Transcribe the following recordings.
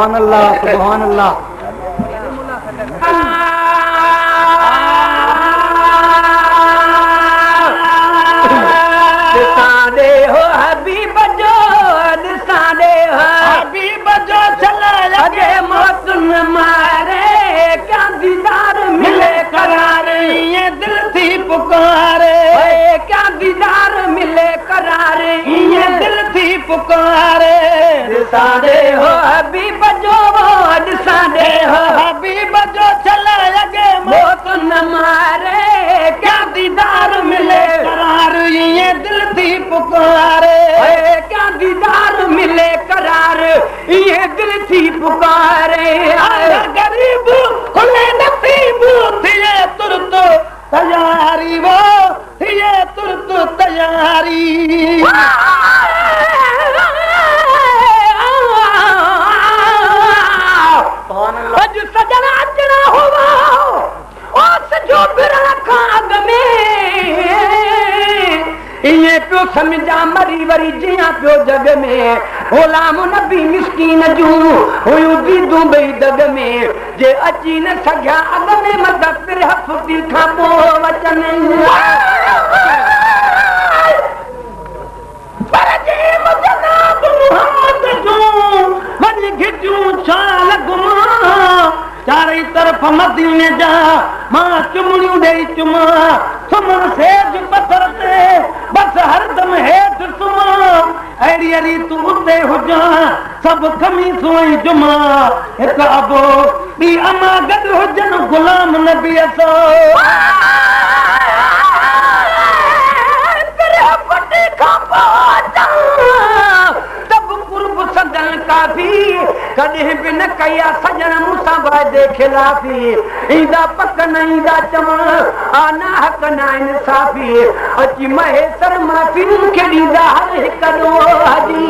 सुभान अल्लाह सुभान अल्लाह। ॾिसां हो हबीब जो, ॾिसां हो हबीब जो, चल अॻे मौत न मारे, क्या दीदार मिले करार, ईअं दिल थी पुकारे, क्या दीदार मिले करार, ईअं दिल थी पुकारे। ॾिसां हो हबीब जो, ॾिसां हो हबीब जो, चल अॻे मौत न मारे, क्या दीदार मिले करार, ईअं दिल थी पुकारे, क्या दीदार मिले करार, ईअं दिल थी पुकारे। गरीब खुले नसीब थिए तुरत तयारी, वो थिए तुरत तयारी। अॼु सजण अचणा हुआ सॼो फिरण खां अॻु में, ईअं पियो सम्झां मरी वरी जीअं पियो जग में। ग़ुलाम नबी मिसकीन जूं हुयूं दीदूं ॿई दग में, जे अची न सघिया अॻु में मत फिर हफ़्ते खां पोइ अचनि। पर जे जनाब मुहम्मद जूं वञी घिटियूं छा लॻुमां, चारई तरफ़ मदीने जा मां चुमड़ियूं ॾेई चुमां, सुम्हण सेज पथर ते बसि हरदम हेठि सुम्हां, अहिड़ी रीत उते हुजां सभु ख़मीसूं ऐं जुमा, हिकु अबो ॿी अमा गॾु हुजनि ग़ुलाम नबी सां। सजण काफ़ी कॾहिं बि न कई आहे सजण मूंसां वाइदे ख़िलाफ़ी, ईंदा पक न ईंदा चवण आ ना हक़ न इंसाफ़ी, अची महेसर माफ़ी मूंखे ॾींदा हर हिकु ॾोह जी।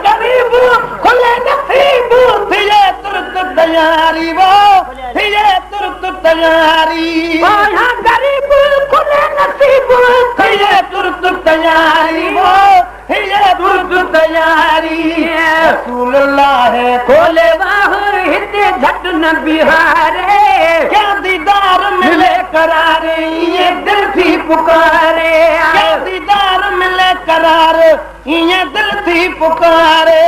गरीब खुले नसीब थिए तुरत तयारी, वो थिए तुरत तयारी। गरीब खुले नसीब थिए तुरत तयारी, वो थिए तुरत तयारी। रसूलुल्लाह खोले वाह हिते झट न बिहारे, क्या दीदार मिले करार, ईअं दिल थी पुकारे, क्या दीदार मिले करार, ईअं दिल थी पुकारे,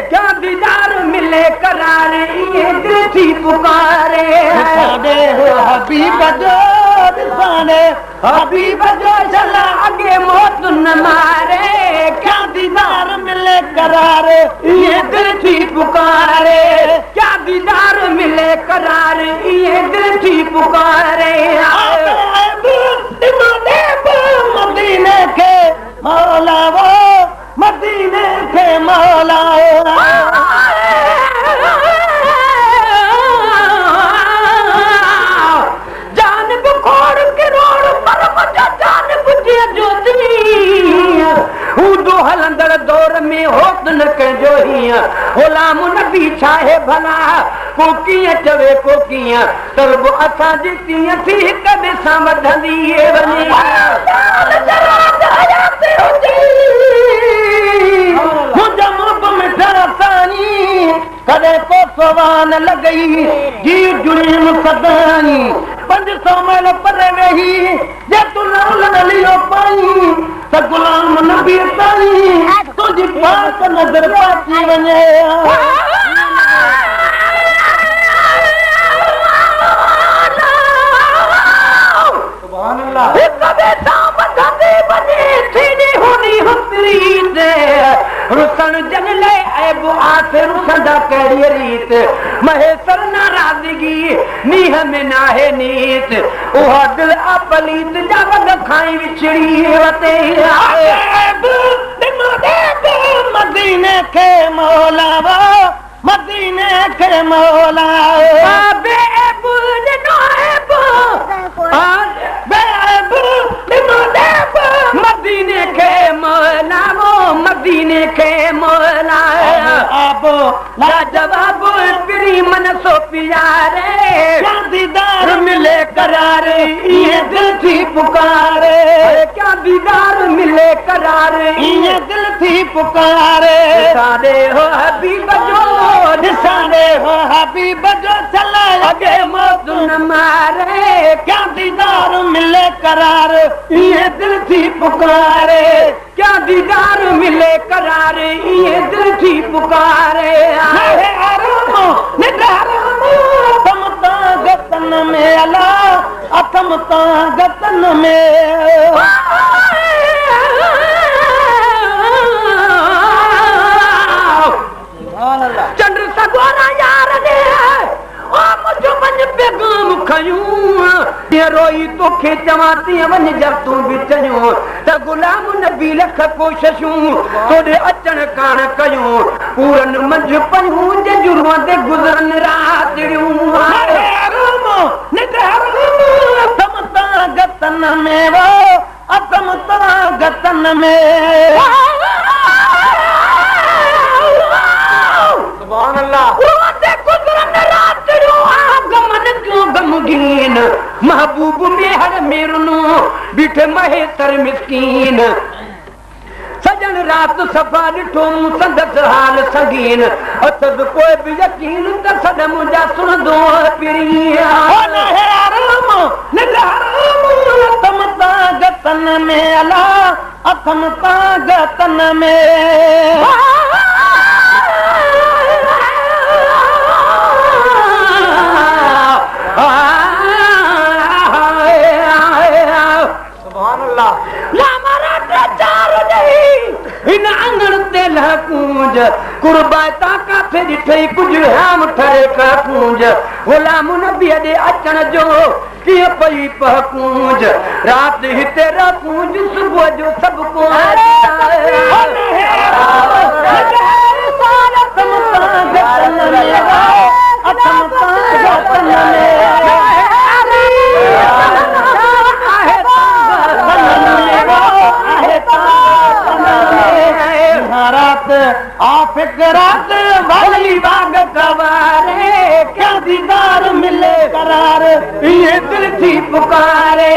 क्या दीदार मिले करार, ईअं दिल थी पुकारे। हबीब जो ॾिसां हबीब जो, चल अॻे मौत न मारे, क्या दीदार मिले करार, ईअं दिल थी पुकारे, क्या दीदार मिले करार, ईअं दिल थी पुकारे। मदीने खे मौला, वो मदीने खे मौला। जान बुखोड़ किरोड़ पर मुंहिंजो जान बुझे जोती, हूंदो हलंदड़ दौर में होत न कंहिंजो हीअं। ग़ुलाम नबी छाहे भला को कीअं चवे को कीअं, तलब असांजी तीअं थी हिक ॿिए सां वधंदी वञे। मुंहिंजा मुंब मिठा साईं, कॾहिं को सवान लॻई, जीउ जुड़ियमि सदाई, 500 माइल परे वेही, जे तूं न लियो पाई, त ग़ुलाम नबी ताईं तुंहिंजी पाक नज़र पहुची वञे। सुभान अल्लाह। हिक ॿिए सां वधंदी वञे थींदी हूंदी प्रीत, रुसण जन लाइ ऐब आस रुसंदा कहिड़ी रीत, महेसर नाराज़गी नींह में नाहे नीत, उहा दिल अपलीत जा वॻ खाई विछड़ी वते। मदीने खे मौला, वो मदीने खे मौला। बेऐब ॾिनो ऐब, बेऐब ॾिनो ऐब, मदीने खे मौला, वो मदीने खे मौला। आबो लाजवाब प्री मन सो प्यारे, क्या दीदार मिले करार, ईअं दिल थी पुकारे, क्या दीदार मिले करार, ईअं दिलि थी पुकारे। ॾिसां हो हबीब जो, ॾिसां हो हबीब जो, चल अॻे मौत न मारे। क्या दीदार मिले करार, ईअं दिलि थी पुकारे। क्या दीदार मिले करार, ईअं दिलि थी पुकारे। आहे आराम निंड हराम, अथम तां गतन में अला, अथम तां गतन में। चंड सगोरा यार ॾे, ओ मुंहिंजो वञ पैगाम खयूं, जीअं रोई तोखे चवां तीअं वञ जब तूं बि चयूं, त गुलाम नबी लख कोशिशूं तोॾे अचण कान कयूं, पूरन मंझ पयूं जंहिंजूं ते गुज़रनि रातिड़ियूं। आराम निंड हराम, अथम तां गतन में वो, अथम तां गतन में। सुभान अल्लाह। गमगीन महबूब मेहर मेरनो, बीठे महेसर मिसकीन। सजण रात सफ़ा ॾिठो मूं संदसि हाल संगीन, अथसि कोई बि यकीन त सॾ मुंहिंजा सुणंदो पिरीं। आराम निंड हराम, अथम तां गतन में अला, अथम तां गतन में। हिन आङण ते लह कूंज, कुर्बाता काथे ॾिठई कुझु हाम ठरे का कूंज। गुलाम नबी ॾे अचण जो कीअं पई पह कूंज, राति हिते रह कूंज, सुबुह जो सभु को रात आफिकरात वाली बाग कवारे, क्या दीदार मिले करार, ईअं दिलि थी पुकारे।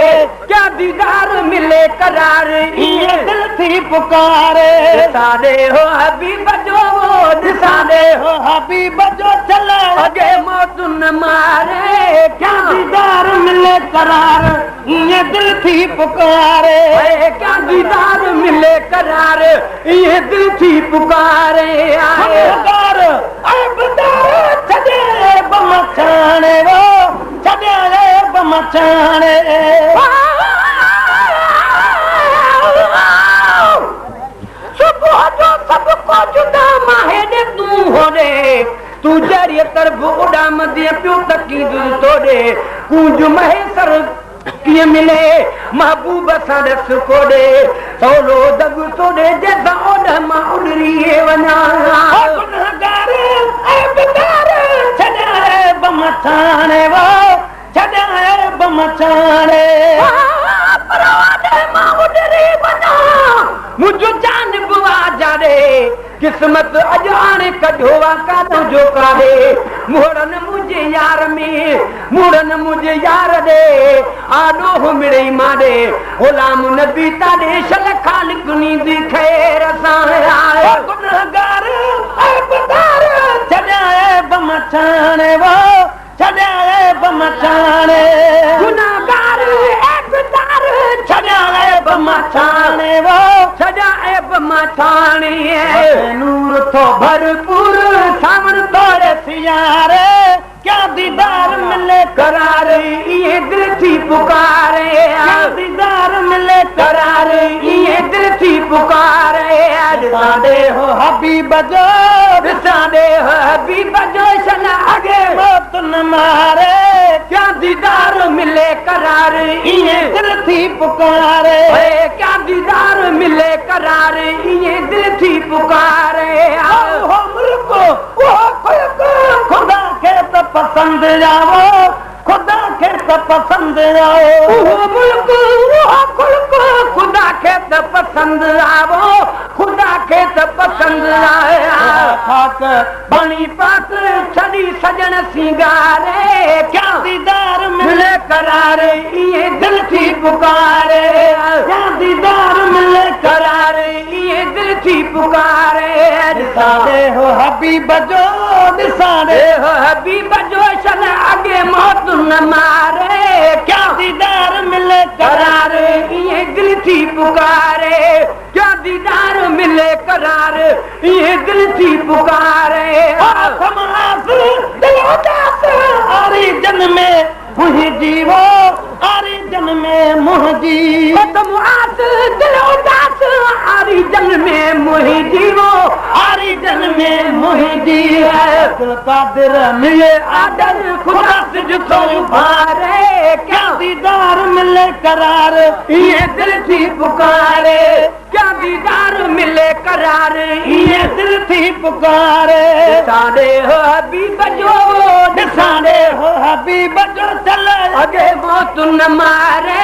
क्या दीदार मिले करार, ईअं दिलि थी पुकारे। ॾिसां हो हबीब जो, ॾिसां हो हबीब जो, चल अॻे मौत न मारे। क्या दीदार मिले करार, ईअं दिलि थी पुकारे। क्या दीदार मिले करार, ईअं दिलि थी पुकारे। छॾे बम छाणे वो, छॾे बम छाणे। सुबुह जो सभु को जुदा मां हेॾे तूं होॾे, तूं जहिड़ी तरफ़ उॾामंदी पियो तकींदुसि तोॾे। कूंज महेसर कीअं मिले महबूब सां ॾस कोॾे, सवलो दॻ तोॾे जंहिंसां ओॾ मां उॾरी वञा। गुनहगार ऐबदार, छॾे बम छाणे वो, छॾे बम छाणे। पर ओॾ मां उॾरी वञा, मुंहिंजो जान बि जाॾे, किस्मत अॼु हाणे कढियो आहे काॾो जो काॾे। मोड़नि मुंहिंजे यार में, मोड़नि मुंहिंजे यार ॾे, आॾो मिड़ई मां ॾे। गुलाम नबी ताॾे शल खालिक ईंदी ख़ैर सां। गुनहगार ऐबदार, छॾे बम छाणे वो, छॾे बम छाणे। गुनहगार ऐबदार, छॾे बम छाणे वो, छॾा ऐब मां छाणे। नूर थो भरपूर सावण तोड़े सियारे, क्या दीदार मिले करार, ईअं दिलि थी पुकारे। क्या दीदार मिले करार, ईअं दिलि थी पुकारे। ॾिसां हो हबीब जो, ॾिसां हो हबीब जो, शल अॻे मौत न मारे। क्या दीदार मिले करार, ईअं दिलि थी पुकारे। क्या दीदार मिले करार, ईअं दिलि थी पुकारे। उहो मुल्क उहो खुल्क, ख़ुदा खे त पसंदि आवो, ख़ुदा खे त पसंदि आओ। उहो मुल्क उहो खुल्क, ख़ुदा खे त पसंदि आवो, खुदा खे त पसंदि आहे। खाक बणी पाक छॾी सजण सिंगारे, क्या दीदार मिले करारे, इहे दिलि थी पुकारे। क्या दीदार मिले करारे, इहे दिलि थी पुकारे। ॾिसां ॾे हो हबीब जो, ॾिसां ॾे हो हबीब जो, शन अॻे मौत न मारे। क्या दीदार मिले करारे, इहे दिलि थी पुकारे। क्या दीदार मिले करार, इहे दिलि थी पुकारे। दिल उदास आरी जन में मुंहिंजी वो, आरी जन में मुंहिंजी। आस दिल उदास आरी जन में मुंहिंजी वो, आरी जन में मुंहिंजी। अब्दुल कादिर मिले आदर खुदा सिज थो उभारे। क्या दीदार मिले करार, इहे दिल थी पुकारे। क्या दीदार मिले करार, इहे दिल थी पुकारे। ॾिसां ॾे हो हबीब जो, ॾिसां ॾे हो हबीब जो, चल अॻे मौत न मारे।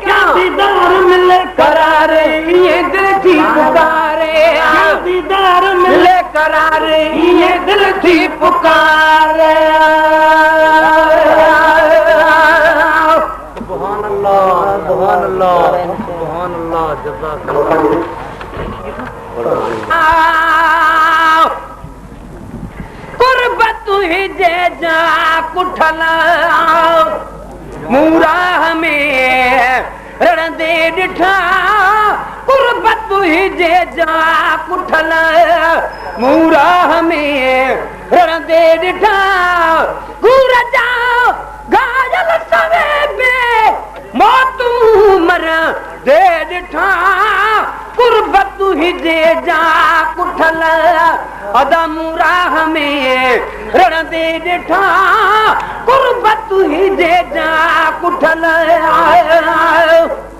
क्या दीदार मिले करार, इहे दिल थी पुकारे। क्या दीदार मिले करार, इहे दिल थी पुकारे। सुभान अल्लाह, सुभान अल्लाह, सुभान अल्लाह, जज़ाकल्लाह। कुर्बत तुंहिंजे जा कुठल मूराह में रड़ंदे ॾिठा। कुर्बत तुंहिंजे जा कुठल मूराह में रड़ंदे ॾिठा। गुर जा घायल सवे बे मौत मर दे ॾिठा। कुर्बत तुंहिंजे जा कुठल अदा मूराह में रड़ंदे ॾिठा। कुर्बत तुंहिंजे जा कुठल।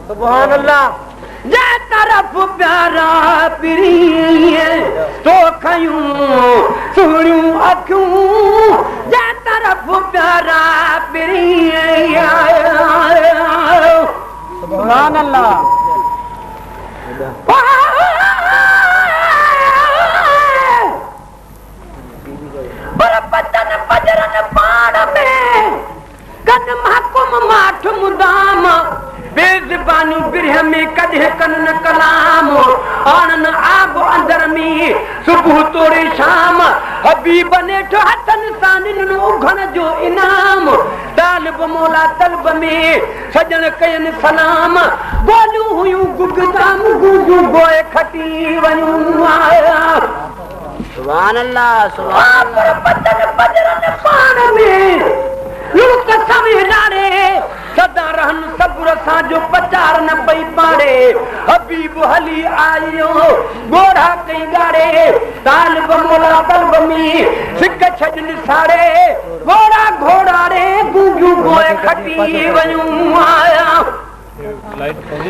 सुभान अल्लाह। जै तरफ़ प्यारा पीरीअ तो खयूं सुहिणियूं अखियूं, जै तरफ़ प्यारा पीरीअ। सुभान अल्लाह। पर पतन पजरन पाण में कन महकुम माठ मुदाम। बेज़बानियूं बिरह में कॾहिं कन न कलाम। आणन आब अंदर में सुबुह तोड़े शाम। हबीब नेठि हथनि सां ॾिननि उघण जो इनाम। तालिब मौला तलब में सजण कयनि सलाम। ॻोलियूं हुयूं गुगदाम गूंजूं गोए खटी वयूं। सुभान अल्लाह, सुभान। पर पतन पजरन पाण में लुड़क सवे लाड़े। सदा रहन सब्र सां जो पचार न पई पाड़े। हबीब हली आयो ॻोढ़ा कई ॻाड़े। तालिब मौला तलब में सिक छॾनि साड़े। घोड़ा घोड़ा रे गूंजूं गोए खटी वयूं।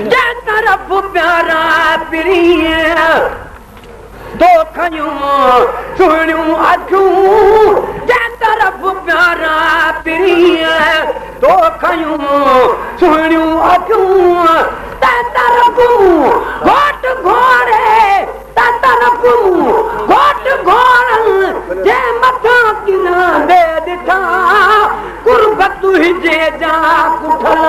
जंहिं तरफ़ प्यारा पीरीअ तो खयूं सुहिणियूं अखियूं, जंहिं तरफ़ प्यारा पीरीअ तो खयूं सुहिणियूं अखियूं, तंहिं तरफ़ घोट घोड़े, तंहिं तरफ़ घोट घोड़ जंहिं मथां किरंदे ॾिठा। कुर्बत तुंहिंजे जा कुठल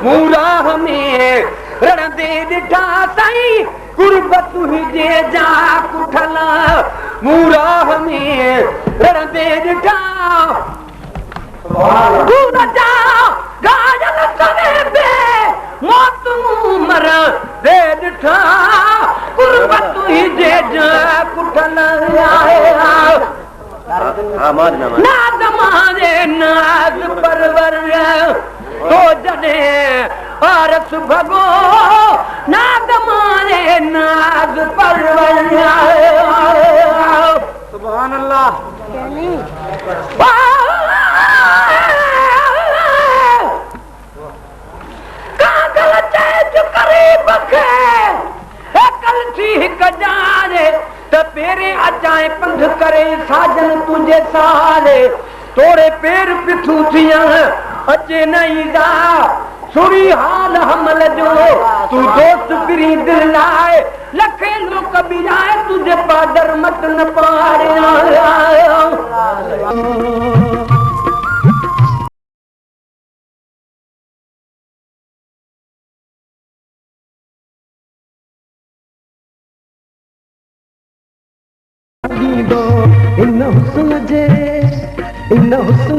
मूराह में रड़ंदे ॾिठा। साईं कुर्बत तुंहिंजे जा कुठल मूराह में रड़ंदे ॾिठा। जा घायल सवे बे मौत मर दे ॾिठा। कुर्बत तुंहिंजे जा कुठल नाज़ मारे नाज़ परवर तो जॾहिं आरस भॻो। नाज़ मारे नाज़ परवर। सुभान अल्लाह। कागल चइज करीब खे एकल थी हिक जारे। त पहिरें अचाए पंध करे साजन तुंहिंजे सहारे। तोड़े पेर पिथू थियण अचे न ईंदा। سڻي حال حمل جو تون دوست پرين دل لاءِ لکين لوڪ ٻيرائي تنهنجي پادر مت نه پاڙيان. ان حسن جي ان حسن.